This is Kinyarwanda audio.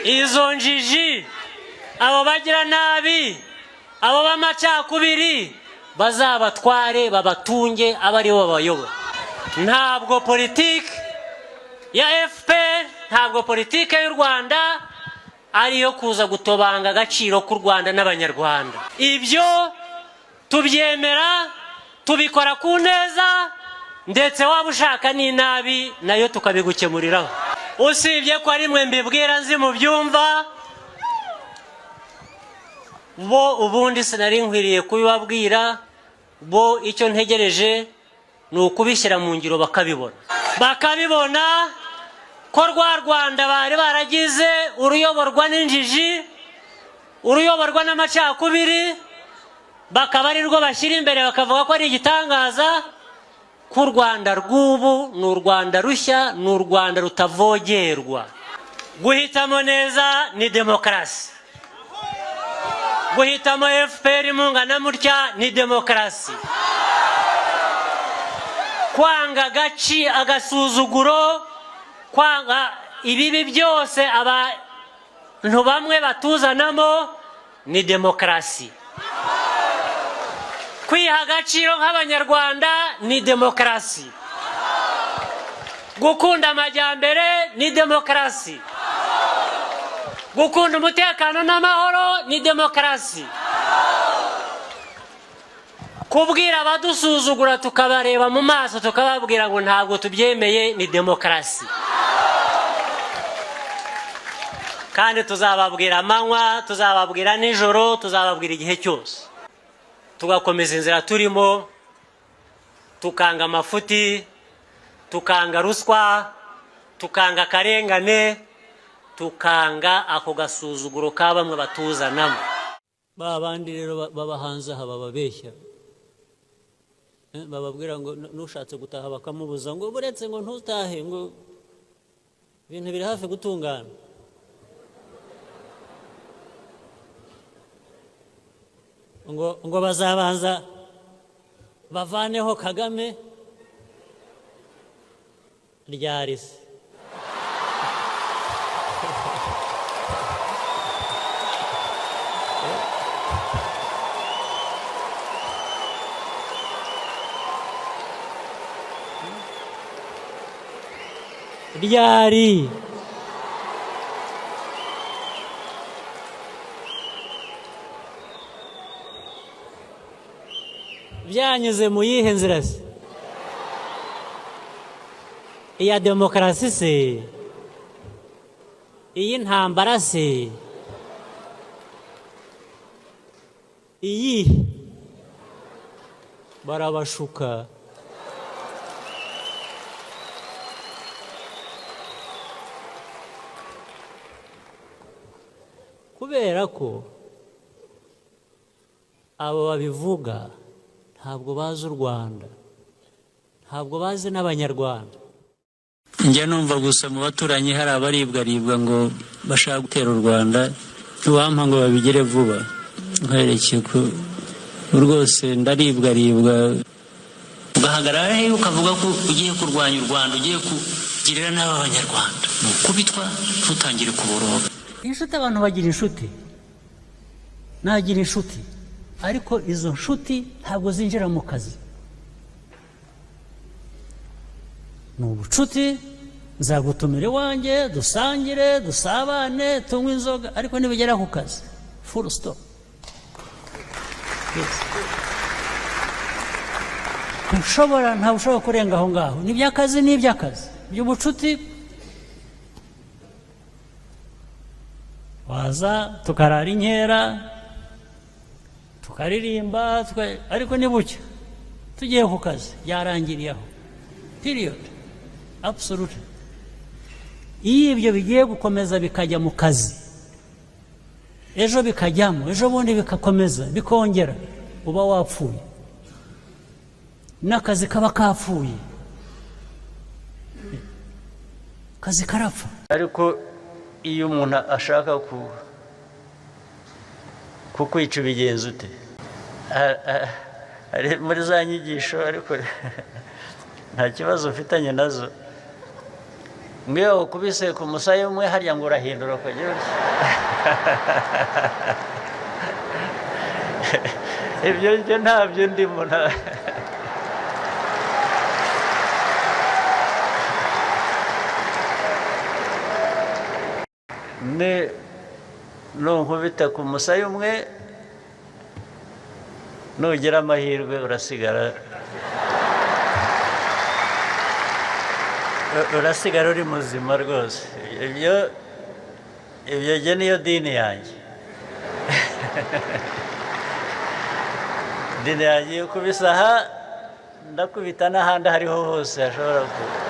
Izo njiji, abo bagira nabi, abo b'amacakubiri, bazabatware babatunge, abe aribo babayobora. Ntabwo politiki ya FPR, ntabwo politiki y'u Rwanda ariyo kuza gutobanga agaciro k'u Rwanda n'Abanyarwanda. Ibyo tubyemera, tubikora ku neza, ndetse waba ushaka n'inabi nayo tukabigukemuriraho. Usibye ko ari mwe mbibwira, nzi mu byumva bo, ubundi sinari nkwiriye kubibabwira bo. Icyo ntegereje ni ukubishyira mu ngiro, bakabibona, bakabibona ko rwa Rwanda bari baragize uruyoborwa n'injiji, uruyoborwa n'amacakubiri, bakaba ari rwo bashyira imbere, bakavuga ko ari igitangaza, ko u Rwanda rw'ubu ni u Rwanda rushya, ni u Rwanda rutavogerwa. Guhitamo neza ni demokarasi. Guhitamo FPR mungana mutya ni demokarasi. Kwanga agaci, agasuzuguro, kwanga ibibi byose abantu bamwe batuzanamo ni demokarasi. Kwiha agaciro nk'Abanyarwanda ni demokarasi. Gukunda amajyambere ni demokarasi. Gukunda umutekano n'amahoro ni demokarasi. Kubwira abadusuzugura, tukabareba mu maso, tukababwira ngo ntabwo tubyemeye, ni demokarasi. Kandi tuzababwira amanywa, tuzababwira nijoro, tuzababwira igihe cyose. Tugakomeza inzira turimo, tukanga amafuti, tukanga ruswa, tukanga akarengane, tukanga ako gasuzuguro ka bamwe batuzanamo. Ba bandi rero baba hanze aha bababeshya, bababwira ngo n'ushatse gutaha bakamubuza, ngo buretse, ngo ntutahe, ngo ibintu biri hafi gutungana, ngo bazabanza bavaneho Kagame. Ryari se? Ryari? Byanyuze mu yihe nzira se? Iya demokarasi se? Iy'intambara se? Iyihe? Barabashuka. Kubera ko abo babivuga ntabwo bazi u Rwanda, ntabwo bazi n'Abanyarwanda. Njya numva gusa mu baturanyi hari abaribwaribwa ngo bashaka gutera u Rwanda. Ntiwampa ngo babigere vuba, nkwerekeye ko rwose ndaribwaribwa. Ugahagarara he ukavuga ko ugiye kurwanya u Rwanda, ugiye kugirira nabi Abanyarwanda? Ni ukubitwa, ntutangire kuboroga. Inshuti, abantu bagira inshuti, nagira inshuti, ariko izo nshuti ntabwo zinjira mu kazi. Ni ubucuti, nzagutumira iwanjye, dusangire, dusabane, tunywe inzoga, ariko nibigera ku kazi, full stop. Yes. Ntushobora, ntabwo ushobora kurenga aho ngaho. Ni iby'akazi, ni iby'akazi. Iby'ubucuti, waza tukarara inkera, tukaririmba, ariko ni bucya tugiye ku kazi, byarangiriye aho, period, absolute. Iyo ibyo bigiye gukomeza bikajya mu kazi, ejo bikajyamo, ejo bundi bikakomeza bikongera, uba wapfuye, n'akazi kaba kapfuye, akazi karapfa. Ariko iyo umuntu ashaka kukwica, ubigenza ute? Ari muri za nyigisho, ariko nta kibazo mfitanye nazo. Ngo ukubise ku musaya umwe harya ngo urahindura ukagira utya. Ibyo njye ntabyo ndimo. Ni nunkubita ku musaya umwe, nugira amahirwe urasigara uri muzima rwose. Ibyo njye niyo dini yanjye. Dini yanjye iyo ukubise aha, ndakubita n'ahandi aho ariho hose hashobora kuba.